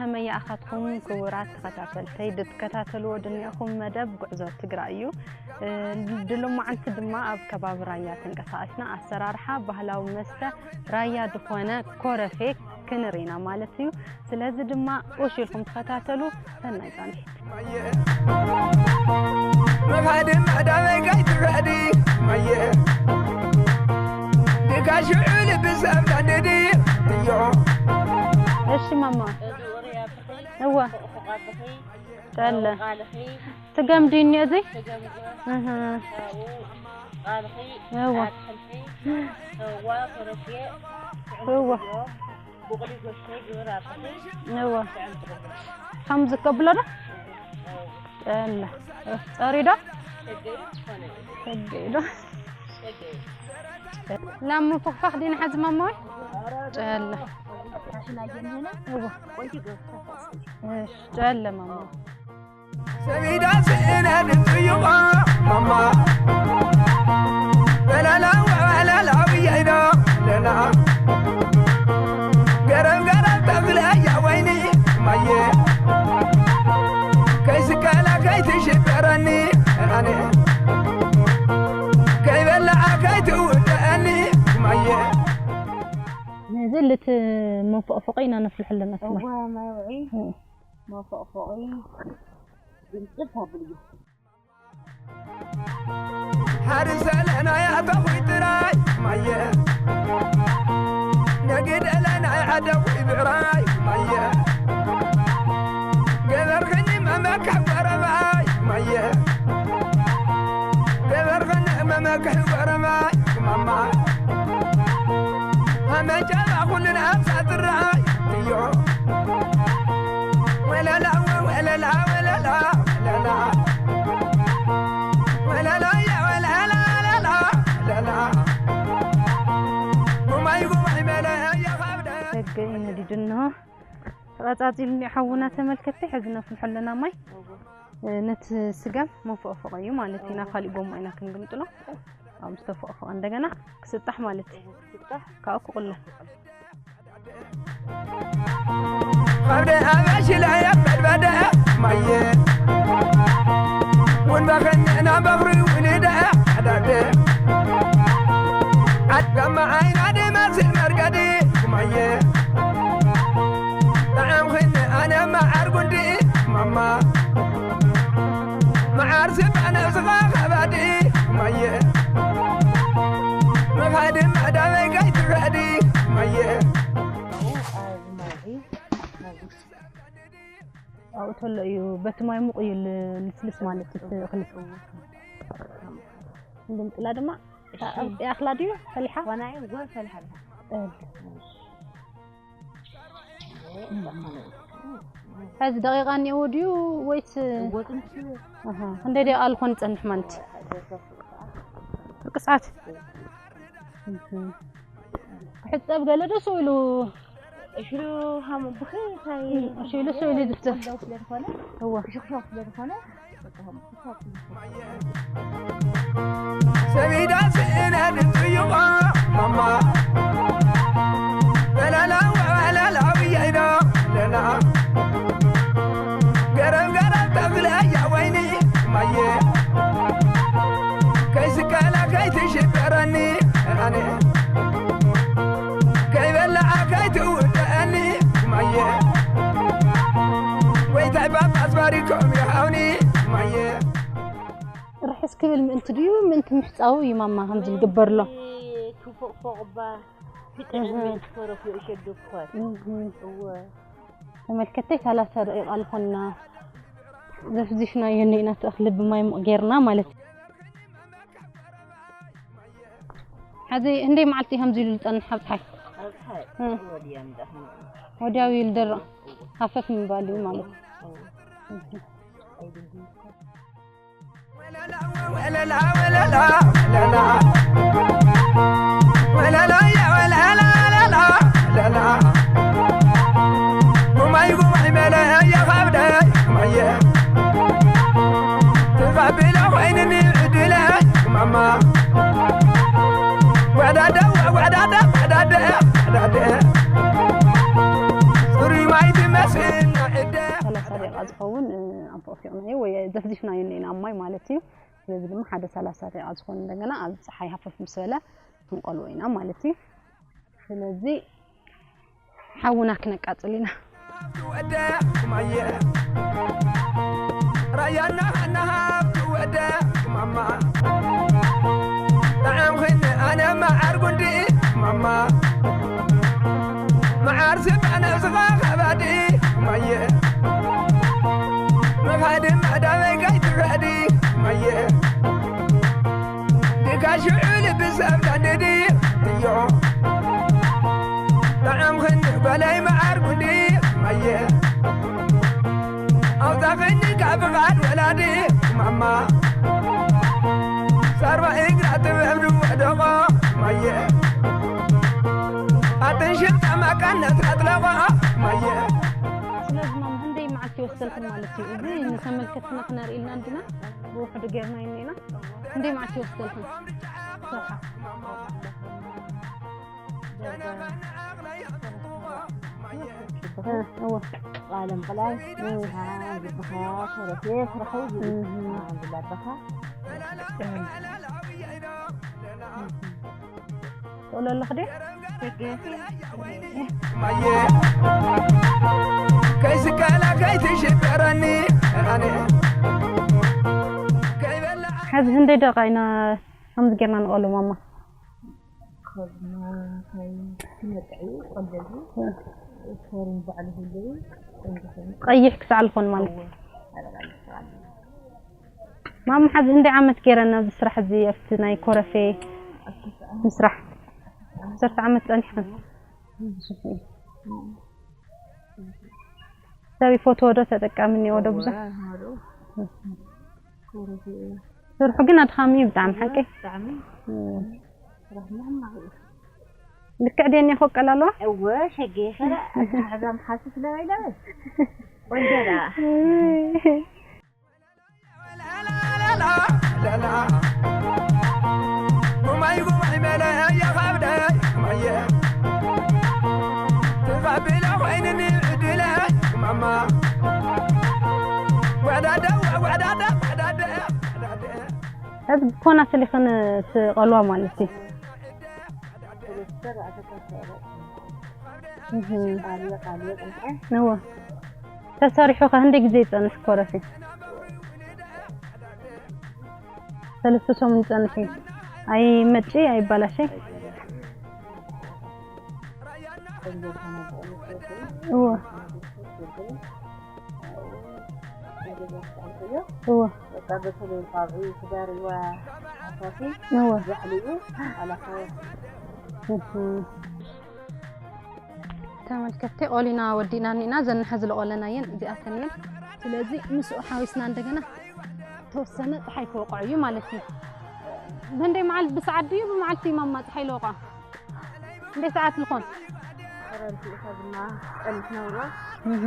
ከመይ ይኣኸትኩም ክቡራት ተኸታተልተይ? ድትከታተልዎ ድኒኹም መደብ ጉዕዞ ትግራይ እዩ። እ፣ ድሎማዓንቲ ድማ ኣብ ከባቢ ራያ ተንቀሳቐስና ኣሰራርሓ ባህላዊ መስተ ራያ ዝኾነ ኮረፌ ክንርኢና ማለት እዩ። ስለዚ ድማ ቁሽ ኢልኩም ተኸታተሉ። ሰናይ ጻንሒት። መኻድም ኣዳመይ ከይትረዲ ማየ ድካ ሽዑ ልቢ ሰብ ቀድዲ እዮ። እሺ ማማ። እዋ። ጠለ። ትገምዲ እኒ እዚ? እህ። እዋ። እዋ። እዋ። ከምዚ ከብሎ ዶ? ጠለ። ጸሪ ዶ? ሕጊ ዶ? ላም ምፍኽፋኽ ዲና ሓዚ ማማ ወይ? ጨለ። እዋ። እሺ፣ ጨለ ማማ። ሰሚዳ ስእነ ድምፅዩዋ ማማ። በላላ ወበላላ ብያይዶ ለላ። ገረብ ገረብ ተብለያ ወይኒ ማየ። ከይስቀላ ከይትሽበረኒ ኣነ። ከይበላዓ ከይትውደአኒ ማየ። ነዚ ልት መፎቕፎቕ ኢና ነፍልሐለና ትማ። እዋ ማይ ውዒ። እም። መፎቕፎቒ ድምፂ ታብልዩ። ሓርሰለና ያተኹይ ጥራይ ማየ። ነግደለና ያደኹይ ብዕራይ ማየ። ገበርክኒ መመካ ጎረባይ ማየ። ገበርክኒ መመካ ጎረባይ ማማ። ኣመጫባ ኩልን ኣብሳ ጥራይ እዮ። ወለላ ወለላ ወለላ ወለላ። ወለላ ወለላ ወለላ ወለላ። ጉማይ ጉማይ መለ የኻብደ። ሕጊ ነዲድና ተቐጻጺሉ እንዲ ሓውና ተመልከቲ፣ ሕዚ ነፍልሖ ኣለና ማይ። እዎ። እ፣ ነቲ ስገም መፎቕፎቕ እዩ ማለት እዩ። ናብ ካሊእ ጎማ ኢና ክንግምጥሎ። ኣብ ዝተፎቕፎቐ እንደገና ክስጣሕ ማለት እዩ። ክስጣሕ። ካብኡ ክቑለ። ኸብደ ኣበሽለ የበድበደ ማየ። ውን በኸንዕና በኽሪ ውንደ ሓዳደ። ዓድጋማ ዓይና ድመስል መርገዲ ማየ። ጠዓምኽኒ ኣነ መዓር ጉንዲ ማማ። መዓር ስባ ነብስኻ ኸባዲ ማየ። መኻዲ ማዕዳመይ ከይትኸዲ ማየ። ኣብኡ ተሎ እዩ፣ በቲ ማይ ሙቕ እዩ ል-፣ ልስልስ ማለት እቲ እኽሊ። እንድምጥላ ድማ እሺ። እታ ኣብ ያኽላ ድዩ ፈሊሓ? ዋና እዩ፣ ጎል ፈሊሓ ኣለኻ። እህ። ሕዚ ደቂቃ እኒአዎ ድዩ ወይስ? እዎ፣ ጥንቲ። ኣሃ፣ ክንደይ ደቂቃ ልኾን ይጸንሕ ማለት? ደቂቃ። ደቂ ሰዓት? እህ። ክሕጸብ ገለ ደስ ኢሉ። እሽሉ ሃሙ ብኸይ ታይ እም፣ እሽሉ ስኢሉ ዝፍተ። ስለ ዝኾነ፣ እዋ። ክሽኽሾኽ ስለ ዝኾነ፣ በቃ ሃሙ ብኸይ። ሰሚዳ ስእነ ድምፅዩዋ ማማ። በላላ ወበላላ ብያይዳ ለላ። ገረብ ገረብ ተብለያ ወይኒ ማየ። ከይስቀላ ከይትሽበረኒ ኣነ። ከይበላዓ ከይትውደአኒ ማየ። ወይታይ ባባ ኣስባሪኮም ይሃውኒ ማየ። ርሕስ ክብል ምእንቲ ድዩ ምእንቲ ምሕጻው እዩ ማማ ከምዚ ዝግበርሎ? ክፎቕፎቕ እባ፣ ክጥዕም እህ። ምእንቲ ኮረፍ ይእሸዱ እኳ። እህ። እወ። ተመልከተይ፣ ሰላሳ ደቂቃ ልኾንና ዘፍዚሽናዮ እኒእና እቲ እኽሊ ብማይ ሙቕ ጌርና ማለት እዩ። ሕዚ ህንደይ መዓልቲ እዩ ከምዚ ኢሉ ዝጸንሕ ኣብ ጸሓይ? ኣብ ጸሓይ እም። ወዲያ ምዳኽና። ወዲያው እዩ ዝደርቕ። ሃፈፍ ምባል እዩ ማለት እዩ። እወ። እህ። ወለላ፣ ወለላ፣ ወለላ፣ ወለላ። ወለላ፣ ያ ወለላ፣ ወለላ፣ ወለላ። ጉማይ፣ ጉማይ፣ መለ፣ ያ ኻብደ፣ ጉማየ። ተቐቢለ ኮይንኒ ዕድለ፣ ማማ። ወዳደ፣ ወዳደ፣ ወዳደ፣ ወዳደ። ጽሩይ ማይ ትመስል። ዝኸውን ኣንፈቕፊቕናዮ ወይ ዘፍዚፍናዮ እኒአና ኣብ ማይ ማለት እዩ። ስለዚ ድማ ሓደ ሰላሳ ደቂቃ ዝኾን እንደገና ኣብ ፀሓይ ሃፈፍ ምስ በለ ክንቆልዎ ኢና ማለት እዩ። ስለዚ ሓውና ክነቃፅል ኢና። ወደ ማየ ራያና ናሃብ ወደ ማማ ጣዕም ኺን ኣነ መዓር ጉንዲ ማማ መዓር ስብ ኣነ ዝኻ ከባዲ ማየ መኻዲ ማዳመይ ጋይ ትኸዲ ማየ ድካ ሽዑ ልቢ ሰብ ቀንዲ ድዮ ጣዕም ኺን በላይ መዓር ጉንዲ ማየ ኣውፃ ኺኒ ካብ ፍቓድ ወላዲ ማማ ሳርባ እግራ ጥበብ ድወደቆ ማየ ኣጥንሽብ ጠማቃነት ኣጥለቆ ማየ ስለዚ ማም ህንደይ መዓልቲ ይወስደልኩም ማለት እዩ። እዚ ንተመልከትና ክነርኢ ኢልና እንዲና ብውሕዱ ጌርና ይኒና። ህንደይ መዓልቲ ይወስደልኩም? ሶሓ እወ። ቃለም ቅላይ ዝብኻ ተረፌ ስራሑ ዝብኻ ዝላበኻ ትቕሎ ኣለኹ ድየ? ከይስከላ ከይትሽበረኒ ኣነ ከይበላ ሕዚ ህንደይ ደቂቃ ኢና ከምዚ ጌርና ንቐሉ ማማ። ክመጥዕዩ ቆለሉ ሶርን ባዕሉ ህልው ቀይሕ ክሳዕ ዝኾን ማለት እዩ። ማማ፣ ሕዚ ክንደይ ዓመት ገይረን ኣብዚ ስራሕ እዚ፣ ኣብቲ ናይ ኮረፌ ምስራሕ? ዓሰርተ ዓመት ጸኒሕክን? ሰብ ይፈትዎ ዶ ተጠቃሚ እኒኦ ዶ ብዙሕ? ኮረፌ ስርሑ ግን ኣድኻሚ እዩ ብጣዕሚ፣ ሓቀይ? ብጣዕሚ። እም። ስራሕ ምንም ማለት እዩ። ልክዕ ድየ እኒኦ ክወቀል ኣለዋ? እወ፣ ሸገ ይኸላ፣ ኣተሓሕዛ ምሓሱ ስለ በይላ በይ። ቆንጆ ደኣ። ጉማይ ጉማይ መለ የኸብደ ማየ ተቐቢለ ኮይንኒ ዕድለ ማማ ወዳደ ወዳደ ወዳደ ወዳደ ሕዚ ብኮና ስሊኽን ትቐልዋ ማለት እዩ። እህ። እወ። ተሰሪሑ ከ ክንደይ ግዜ ይጸንሕ ኮረፌ? ሰለስተ ሰሙን ይጸንሕ እዩ። ኣይመጪ ኣይባላሸይ? እወ። እወ። በቃ በተለይ ካብ ትዳር እዋ ሓሳሲ እወ። ዛሕልኡ ኣላኸ እህ። ተመልከትቲ ቆሊና ወዲእና እኒና፣ ዘን ሕዚ ዝለቆለናየን እዚኣተን እየን። ስለዚ ምስኡ ሓዊስና እንደገና ተወሰነ ፀሓይ ክወቅዖ እዩ ማለት እዩ። ብህንደይ መዓል ብሰዓት ድዩ ብመዓልቲ ማማ ፀሓይ ለወቋ? እንዴት ሰዓት ልኾን? ከረንቲ ኢኻ ድማ ጸኒሕና ውሎ። እህ።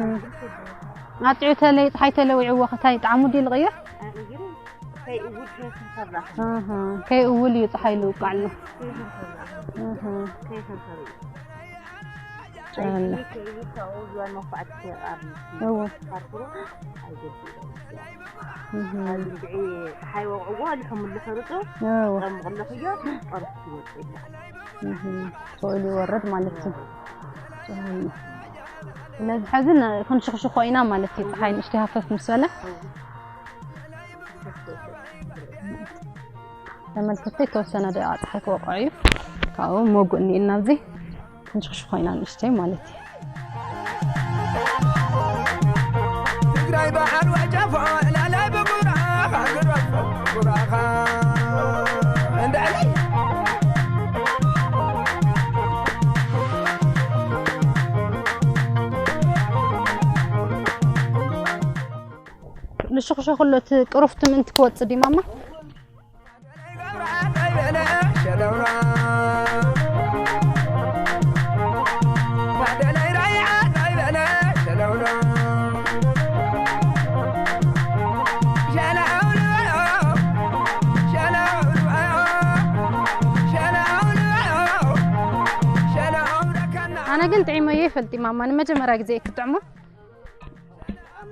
ኣጥዕዩ ተለይ፣ ፀሓይ ተለዊዕዎ ከታይ ጣዕሙ ድዩ ልቕይር? ኣይቕይርን። ከይእውል ከይፍርፈር ደኣ። ኣሃ፣ ከይእውል እዩ ፀሓይ ልውቃዕ ኣሎ። ከይፍርፈር ደኣ። እህ። ከይፍርፈር እዩ። ጨለ። ከይእውል ካብኡ ዝባን መኳዕቲ ከይቐርብ። እወ። ካርኩሮ ኣይገድእ። እህ። ኣብዚ እንድዒ ፀሓይ ወቕዕዎ ልሕሙሉ ሕርጡ እወ። ጠምቕ ኣለኽዮ፣ ቀርኩ ትወፅእ ኢላ። እህ። ተወኢሉ ይወርድ ማለት እዩ። ስለዚ ሕዚ ን-፣ ክንሽኽሽኾ ኢና ማለት እዩ። ፀሓይ ንእሽተይ ሃፈፍ ምስ በለ። ተመልከትቲ፣ የተወሰነ ደቂቃ ፀሓይ ክወቅዖ እዩ። ካብኡ መጉእ እኒኤና ኣብዚ ክንሽኽሽኾ ኢና ንእሽተይ ማለት እዩ። ትግራይ በዓል ወጨፎ ላላ ብጉራኻ ግረፎ ጉራኻ እንድዕለይ ንሽኽሸኽሎ እቲ ቅሩፍቲ ምእንቲ ክወፅእ ድዩ ማማ? ኣነ ግን ጥዒመዮ ይፈልጥ ማማ፣ ንመጀመርያ ግዜ እየ ክጥዕሞ።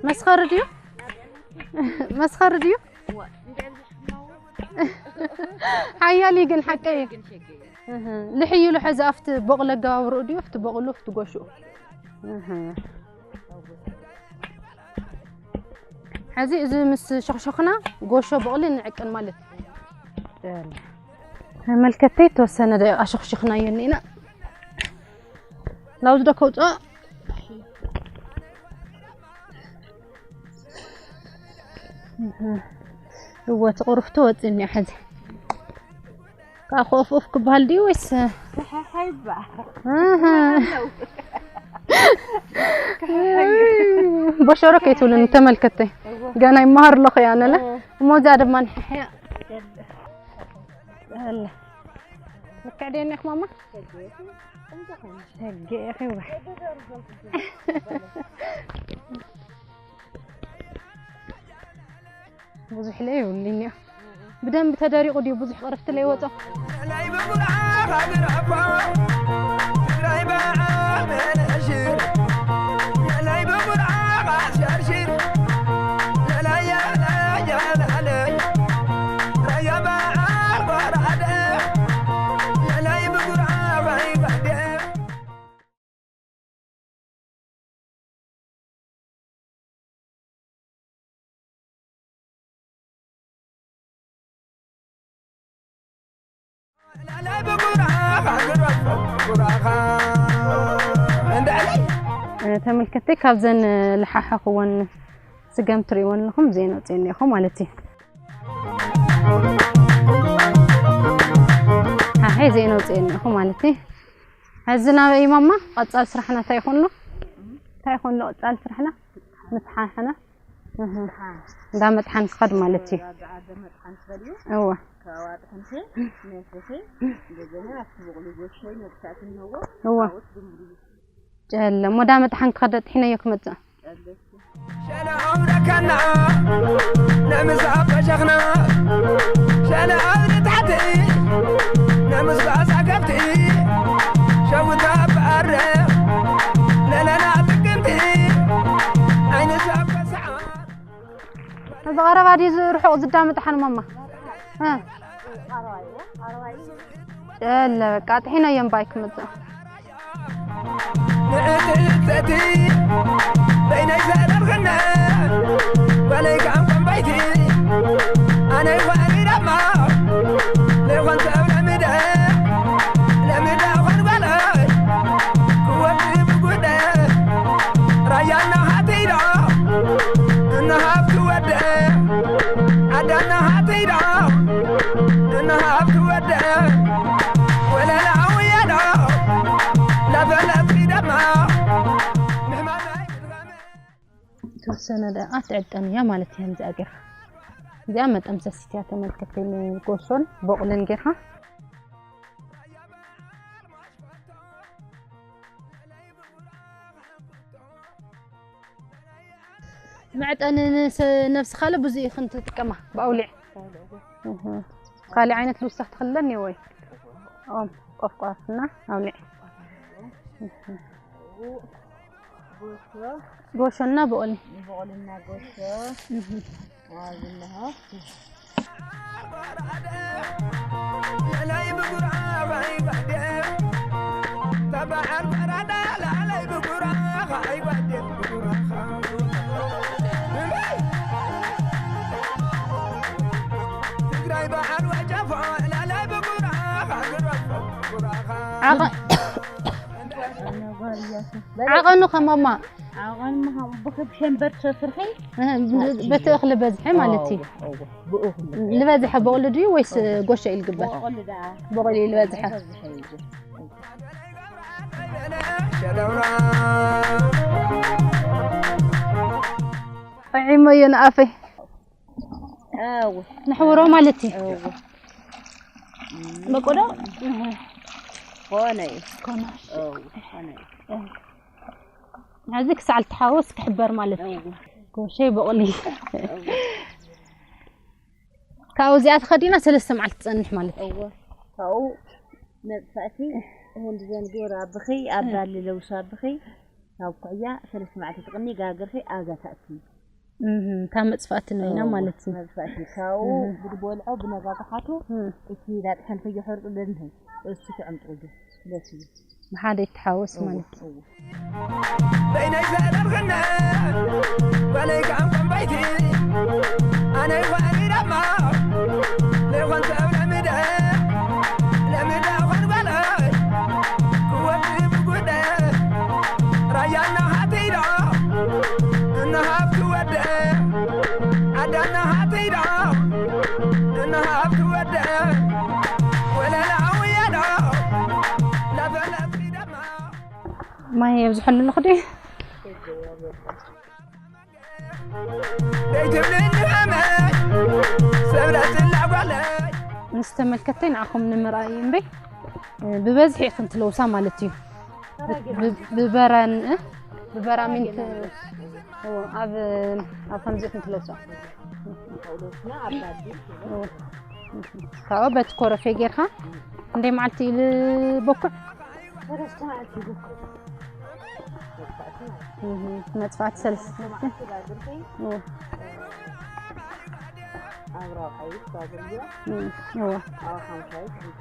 መስኸሪ ድዩ? መስኸሪ ድዩ? ሓያል እዩ ግን ሓቀይ እዩ። እህ፣ ልሕይሉ ሕዚ ኣብቲ ቦቕሊ ኣገባብርኡ ድዩ? ኣብቲ ቦቕሉ፣ ኣብቲ ጎሽኡ። እህ። ሕዚ እዚ ምስ ሸኽሸኽና ጎሾ ቦቕሊ ንዕቅን ማለት እዩ። ተመልከተይ፣ ተወሰነ ደቂቃ ሸኽሽኽናዮ እኒና። ላውዝ ዶ ከውፅኦ? እህ። እወ፣ እቲ ቁሩፍቱ ወፂኡ እኒኦ ሕዚ። ካብ ኮፍ ኡፍ ክበሃል ድዩ ወይስ? ተሓሓይ ይበሃል። ኣሃ። ኣለው። ቦሸሮ ከይትብሉኒ ተመልከተይ። እወ። ገና ይመሃር ኣለኹ እያ ነለ። እወ። እሞ እዚኣ ድማ ንሕሕያ። ኣለ። ልክዕ ድየ እኒኹ ማማ? ሕጊ ኢኺ እወ። ብዙሕ ለይ ይብልኛ። ብደንብ ተደሪቑ ድዩ ብዙሕ ቅርፍቲ ለይ ወጾ? ተመልከተይ ካብዘን ልሓሓኽወን ስገም ትርእይወን ኣለኹም ዘይነውፅየን ኢኹም ማለት እዩ። ሓሓይ ዘይነውፅየን ኢኹም ማለት እዩ። ሕዚ ናበይ ማማ? ቀጻል ስራሕና እንታይ ይኾን ኣሎ? እንታይ ይኾን ኣሎ ቀጻል ስራሕና? ምስሓሕና? እህ። እንዳ መጥሓን ክኸድ ማለት እዩ። እዋ። እዋ። ጨለ፣ ሞዳ መጥሓን ክኸደ ጥሒነዮ ክመጽእ። ሸነ ኣውረካና፣ ነምሳ ቆሸኽና፣ ሸነ ኣውሪ ታሕቲ፣ ነምስ ባሳ ከብቲ፣ ሸውታ በኣረ፣ ለለና ጥቅምቲ፣ ዓይኒ ሳብ ሰዓት። እዚ ቀረባ ድዩ ርሑቕ ዝዳመጥ ሓን ማማ? እ። ጨለ፣ በቃ ጥሒነዮ እምባይ ክመጽእ። ንእትእተቲ በይነይ ዘረርክነ በለይ ከኣም ቀንበይቲ ኣነ ይኾኒ ደማ ለይኾን ሰብ ለምደ ለምደ ኾን ጓለይ ክወዲ ብጉደ ራያና ሃተይዶ እንሃብ ትወደ ዓዳና ሃተይዶ እንሃብ ትወደ የተወሰነ ደቂቃ ትዕጠን እያ ማለት እያ። እዚኣ ጌርካ እዚኣ መጠምሰሲት እያ። ተመልከተይ ንጎሾን ቦቕልን ጌርካ መዕጠኒ ንስ-፣ ነብስኻ ለ ብዙ ኢኽን ትጥቀማ ብኣውሊዕ። እህ። ካልእ ዓይነት ልውስኽ ትኽእለኒ ወይ? ኦም ቆፍቋፍና ኣውሊዕ። እህ። ጎሾና ብኦሊ። ብኦልና ጎሾ። እህ። ዋዝናሃ። ዓቐ-፣ ዓቐኑ ከማማ። ዓቐኑ ምሃ-፣ ብክብ ሸንበር ተስርሒ። እህ፣ በቲ እኽሊ በዝሐ ማለት እዩ። እወ፣ እወ፣ ብእኽሊ። ዝበዝሐ በቕሉ ድዩ ወይስ ጎሾ እዩ ዝግበር? በቕሉ ደኣ። በቕሉ እዩ ዝበዝሐ። ዝበዝሐ እዩ። ጥዒመዮ ንኣፈይ። እወ። ንሕውሮ ማለት እዩ። እወ። በቆሎ? ኮነ እዩ። ኮነ። እወ፣ ኮነ እዩ። ሕዚ ክሳዕ ልትሓወስ ክሕበር ማለት እዩ። እወ። ጎሸይ በቑሊ። እወ። ካብኡ እዚኣ ተኸዲና ሰለስተ መዓልቲ ትጸንሕ ማለት እዩ። እወ። ካብኡ መጥፋእቲ፣ እህን ድዘን ጎራ ብኺ፣ ኣባሊ ለውሳ ብኺ፣ ካብ ኩዕያ ሰለስተ መዓልቲ ትቕኒ ጋግርኺ ኣብዛ ተእቲ። እታ መፅፋእቲ ነይና ማለት እዩ። መፅፋእቲ ካብኡ ብድበልዖ ብነጋግሓቱ እቲ ላጥሐን ከየሕርጡ ደንህን እሱ ትዕምጥሉ ስለሲ ብሓደ ይተሓወስ ማለት እዩ። በይነይ ዘረርክነ በለይ ከኣም ቀንባይቲ ኣነይ ኳኒ ደማ ለይኮን ሰብ ለምደ ለምደ ኾን በለይ ክወዲ ብጉደ ራያና ሃተይዶ እንሃብ ክወደ ኣዳና ሃተይዶ እንሃብ ክወደ ወለላ ኣውያዶ ለፈለፍቲ ደማ ማይ የብዝሐሉ ኣለኹ ድዩ? ዘይትብልኒ ሃመይ ሰብ ላፅላ ጓለይ ምስ ተመልከተይ ንዓኹም ንምርኣይ እምበይ ብበዝሒ ኢኽን ትለውሳ ማለት እዩ። ብበራን ብበራሚን ኣብ ኣብ ከምዚ ኢኽን ትለውሳ። ካብኡ በቲ ኮረፌ ጌርካ እንደ መዓልቲ ኢሉ በኩዕ መፅፋዕቲ ሰለስተ ኣብ ራብዓይት ባብልዮ እዎ ኣብ ሓምሻይት ሪቱ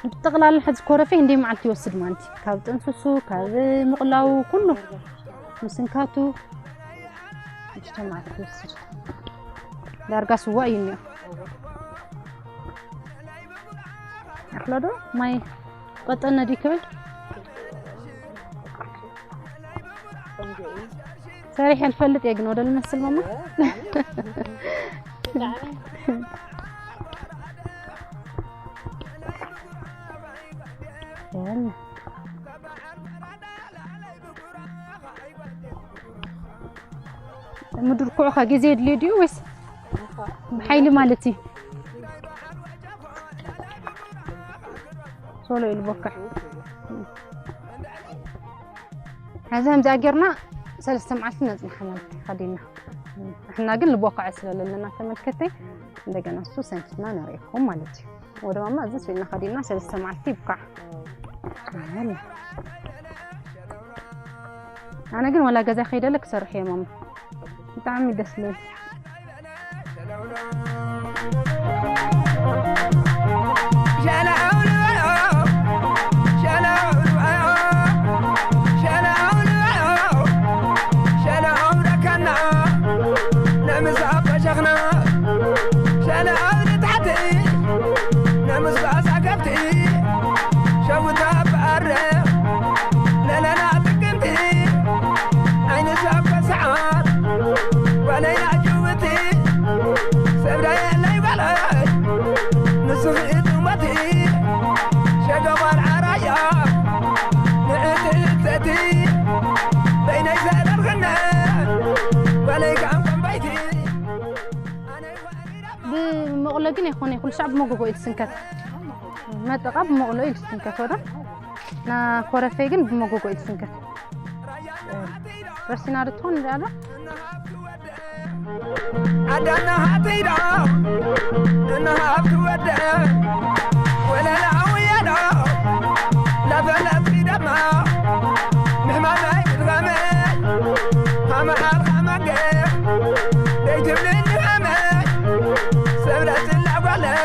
ብጠቕላላ ሕዚ ኮረፌ እንደ መዓልቲ ይወስድ ማለት እዩ። ካብ ጥንስሱ ካብ ምቕላው ኩሉ ምስንካቱ ሽተ መዓልቲ ይወስድ። ዳርጋ ስዋ እዩ እኒኦ። ኣኽሎ ዶ ማይ ቀጠነ ድዩ ክብል ሰሪሕ ልፈልጥ እየ ግን ወደ ልመስል ማማ ምድር ኩዕኻ ግዜ የድልዮ ድዩ ወይስ ብሓይሊ ማለት እዩ? ሶሎ ኢሉ ቦካ። ሕዚ ከምዚኣ ጌርና ሰለስተ መዓልቲ ነፅንሓ ማለት እዩ ከዲና። ንሕና ግን ልቦክዐ ስለ ዘለና ተመልከተይ እንደገና እሱ ሰንኪትና ነርእየኩም ማለት እዩ። ወደ ማማ እዚ ስኢልና ከዲና ሰለስተ መዓልቲ ይብካዕ። ኣነ ግን ወላ ገዛ ከይደለ ክሰርሕ እየ ማማ። ብጣዕሚ ደስ ዝብል። ብመቕሎ ግን ኣይኮነ ኩሉ ሻዕ ብመጎጎ እዩ ዝስንከት። መጠቓ ብመቕሎ እዩ ዝስንከት ወደ ና ኮረፌ ግን ብመጎጎ እዩ ዝስንከት። ረሲና ዶ ትኾን እንዳ ኣላ ኣዳና ሃተይዶ እንሃብ ትወደ ወለላ ኣውያዶ ለፈለፍቲ ደማ ምሕማማይ ምድጋመ ሃመዓል ሃመገ ደይትብልኒ ሃመ ሰብ ለፅላ ጓለይ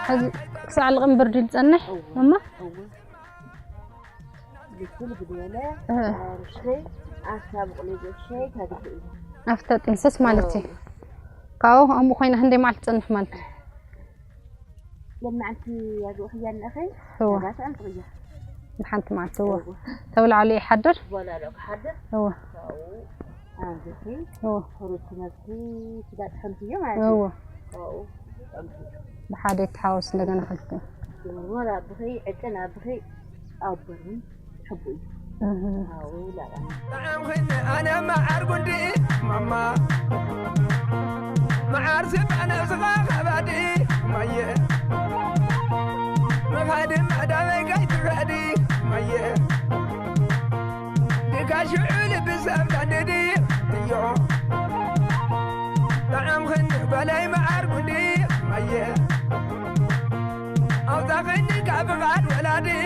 ሕዚ ክሳዕ ልቕም ብርዲ ዝፀንሕ እማ ልክል ብደለ ርሽተይ ኣፍታ ብቕሊ ጎሸይ ታዲክ እዩ ኣብታ ጥንስስ ማለት እዩ። ካብኡ ኣምኡ ኮይና ህንደይ መዓልቲ ትፀንሕ ማለት እዩ። ለማዓንቲ ያዝኡ ክያ ንእኸይ እወ ባስ ኣምጥቕያ ንሓንቲ መዓልቲ እወ ተብላዕሉ ይሓድር ቦላሎ ክሓድር እወ ኣብዚኺ እወ ሕሩት ትመብሒ ትጋጥሐልክዮ ማለት እዩ እወ ካብኡ ብሓደ ይተሓወስ እንደገና ክልተ ጀመርሞር ኣብኺ ዕቅን ኣብኺ ኣቦርን ሕቡ እዩ እህ ካብኡ ላላ طعام خن انا مع ارقندي ماما مع ارسم انا صغار خبادي ميه مخادم ادامي قايت غادي ميه ديكا شعول بسام دندي يو طعام خن بلاي مع ارقندي ميه او تاخني كافغاد ولادي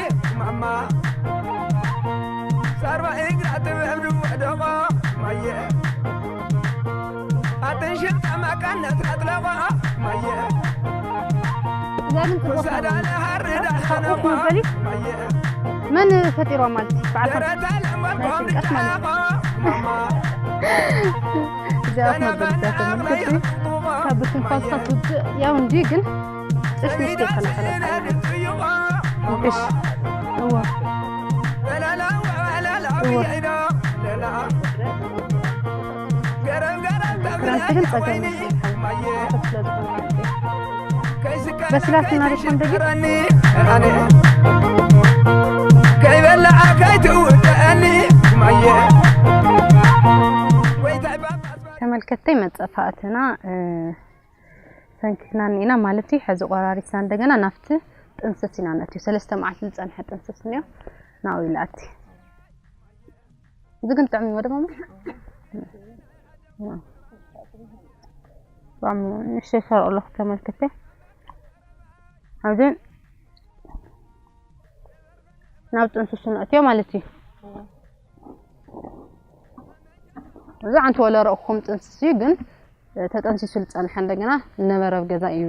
ግን ጽቡቕ ስራሕ። ካብኡ ክመበሊ መን ፈጢርዋ ማለት እዩ? በዓል ሓንቲ ናይ ጭንቀት ማለት እዩ። እዚኣ ክመበሊ እዚኣ ተመልከቲ። ካብ ብትንፋስካ ትውፅእ ያው እንጂ ግን ጥሽ ንስቲ ይከላኸለልካ። ምክሽ። እዎ። እዎ። ክረምቲ ግን ጸገም እዩ። በስላትና ሪኮንደጊ ከይበላ ከይትውደአኒ ማየ። ተመልከተይ መጸፋእትና፣ እ፣ ሰንኪትና እኒና ማለት እዩ። ሕዚ ቆራሪስና እንደገና ናብቲ ጥንስስ ኢና ነእትዮ። ሰለስተ መዓልቲ ዝጸንሐ ጥንስስ እኒኦ ናብኡ ይለኣቲ። እዚ ግን ጥዑም እዩ ወደ ማማ። ብጣዕሚ ንእሽተይ ሰረቕ ኣለኹ ተመልከተ። ኣብዚ ናብ ጥንስሱ ነእትዮ ማለት እዩ። እዚ ኣንቲ ወለ ረእኹም ጥንስስ እዩ ግን ተጠንሲሱ ዝጸንሐ እንደገና ነበረ ኣብ ገዛ እዩ።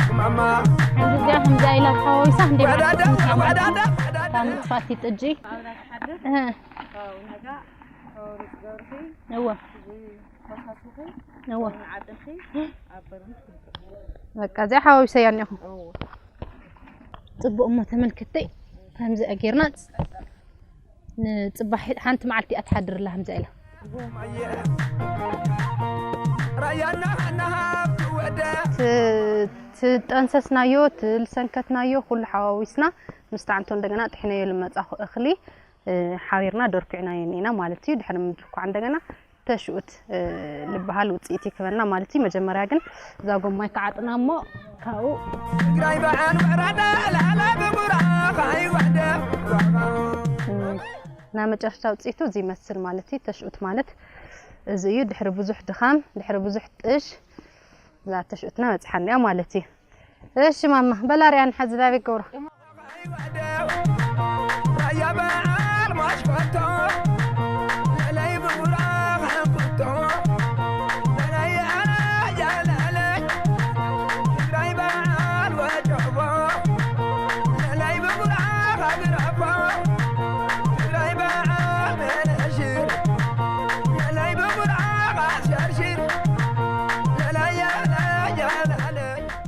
እዚኣ ከምዚኣ ኢላ ተሓዋዊሳ ክንደይ መዓልቲ ትምስያ ማለት እዩ? ካብ ምጥፋእቲ ጥጂ። ኣብራ ትሓድር? እህ። ካብኡ ነጋ፣ ካብኡ ርፅ ገብርኺ፣ እወ። እዚ ፈሳስኺ፣ እወ። ንዓጥርኺ፣ ኣብ በርሚል ትምጥር። በቃ እዚኣ ሓዋዊሰያ እኒኹ። እወ። ጽቡቕ እሞ ተመልከተይ፣ ከምዚኣ ጌርና ንጽባሕ ሓንቲ መዓልቲ እያ ትሓድርላ ከምዚኣ ኢላ። ራያና ሃናሃብ ትወደ። ት-፣ ትጠንሰስናዮ፣ ትልሰንከትናዮ፣ ኩሉ ሓዋዊስና ምስ ጣዕምቶ እንደገና ጥሒነዮ ልመጻኹ እኽሊ፣ እ፣ ሓቢርና ደርኩዕናዮ እኒና ማለት እዩ። ድሕሪ ምድርኳዕ እንደገና ተሽኡት፣ እ፣ ልበሃል ውጽኢት ይክበና ማለት እዩ። መጀመርያ ግን እዛ ጎማይ ከዓጥና እሞ ካብኡ ትግራይ በዓል ወራዳ ላላ ብጉራኻ ይወደ። እ፣ ናይ መጨረሽታ ውጽኢቱ እዚ ይመስል ማለት እዩ። ተሽኡት ማለት እዚ እዩ። ድሕሪ ብዙሕ ድኻም፣ ድሕሪ ብዙሕ ጥሽ እዛ ተሽኡትና በጽሓ እኒኣ ማለት እዩ። እሺ ማማ፣ በላ ርያን ሓዚ ዳቤት ገብሮ።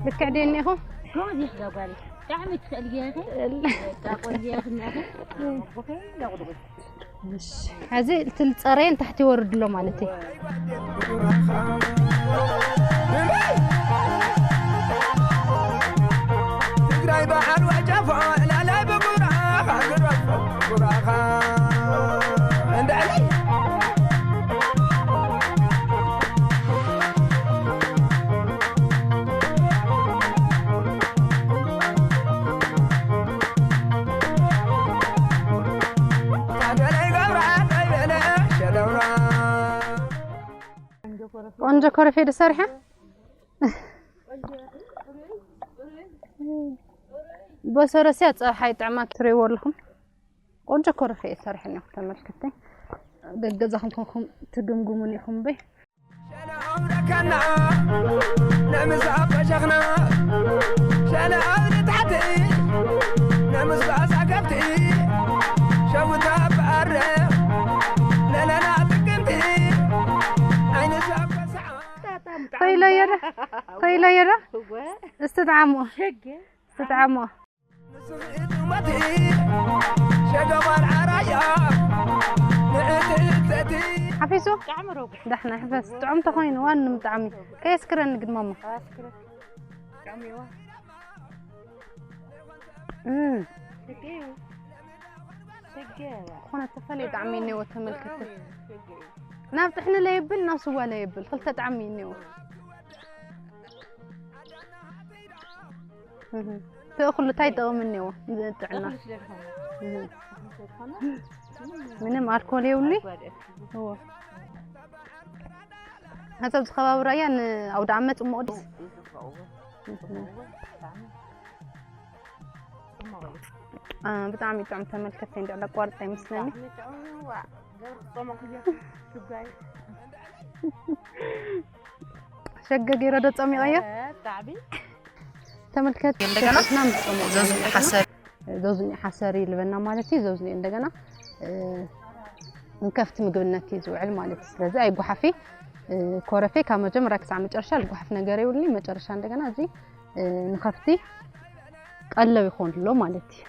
ልክዕ ድየ እኒኹ? ጎበዝ ኢኺ ጓል። ብጣዕሚ ትኽእሊ ጌርኪ። እል። በቃ ቆንጆ ኢኺ እኒኣኺ። ኣቦኺ ለቑልቑ። እሺ። ሕዚ እቲ ዝፀረየ ንታሕቲ ይወርድ ኣሎ ማለት እዩ። ትግራይ በዓል ወጨፎ ላላይ ብጉራኻ ግረፎ ጉራኻ እንድዕለይ። ቆንጆ ኮረፌ ዶ ሰሪሐ? በሰረስያ ፀብሓ ይጥዕማ ትሪእዎ ኣለኹም። ቆንጆ ኮረፌ እየ ሰሪሐ እኒኹ ተመልከተይ። ደገዛኹም ኮንኩም ትግምግሙን ኢኹም በይ። ሸለ ኣውረካና፣ ነምዛ በሸኽና፣ ሸለ ኣብ ንታሕቲ፣ ነምዛ ሳከብቲ፣ ሸውታ በኣረ፣ ለለና ጥቅምቲ፣ ዓይንዛ ኮስዓ። ኮይሎ የረ፣ ኮይሎ የረ። እወ። እስትጥዓሞ። ሸገ። እስትጥዓሞ። ሓፊሱ? ዳሕና ሕፈስ። ጥዑም ተኾይኑ ዋን ምጣዕሚ። ከየስክረኒ ግን ማማ። እም። ዝኾነ ተፈለየ ጣዕሚ እኒኦ ተመልከተ። ናብ ጥሕኒ ለየብል፣ ናብ ስዋ ለየብል። ክልተ ጣዕሚ እኒኦ። እህ። ተእኽሉ እንታይ ጥቕሚ እኒኦ ንጥዕና? እህ። ምንም ኣልኮል የብሉ። እዎ። ነቶም ዝኸባቢ ራያ ንኣውደ ዓመት እሞ ቅዱስ። እህ። ብጣዕሚ ጥዑም። ተመልከትቲ እንዲ ኣቋርጣ ይመስለኒ። ሸገ ገይረ ዶ ጸሚቐዮ? ተመልከት እንደገና። ዘዙ ሓሰር ይልበና ማለት እዩ። ዘዙ እንደገና ንከፍቲ ምግብነት እዩ ዝውዕል ማለት እዩ። ስለዚ ኣይጓሓፊ። ኮረፌ ካብ መጀመርያ ክሳዕ መጨረሻ ልጓሓፍ ነገር የብሉን። መጨረሻ እንደገና እዚ ንኸፍቲ ቀለብ ይኾን ኣሎ ማለት እዩ።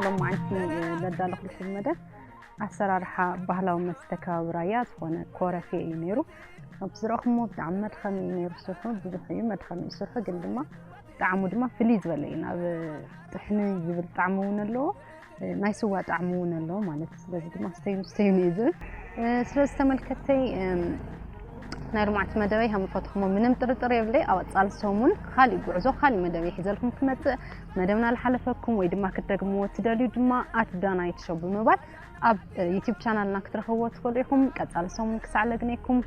ሎማዓንቲ ዘዳለኹልኩም መደብ ኣሰራርሓ ባህላዊ መስተ ከባቢ ራያ ዝኾነ ኮረፌ እዩ ነይሩ። ከምቲ ዝረእኹሞ ብጣዕሚ መድኸሚ እዩ ነይሩ ስርሑ፣ ብዙሕ እዩ መድኸሚ እዩ ስርሑ፣ ግን ድማ ጣዕሙ ድማ ፍልይ ዝበለ እዩ። ናብ ጥሕኒ ዝብል ጣዕሚ እውን ኣለዎ፣ ናይ ስዋ ጣዕሚ እውን ኣለዎ ማለት እዩ። ስለዚ ድማ ስተዩ ስተዩ እዩ ዝብል። ስለዚ ተመልከተይ ናይ ሎማዓንቲ መደበይ ከም ዝፈተኹሞ ምንም ጥርጥር የብለይ። ኣብ ቀፃሊ ሰሙን ካሊእ ጉዕዞ ካሊእ መደበይ ሒዘልኩም ክመፅእ። መደብና ዝሓለፈኩም ወይ ድማ ክትደግምዎ ትደልዩ ድማ ኣት ዳናይት ሾው ብምባል ኣብ ዩቲዩብ ቻናልና ክትረኽብዎ ትኽእሉ ኢኹም። ቀፃሊ ሰሙን ክሳዕ ለግኔኩም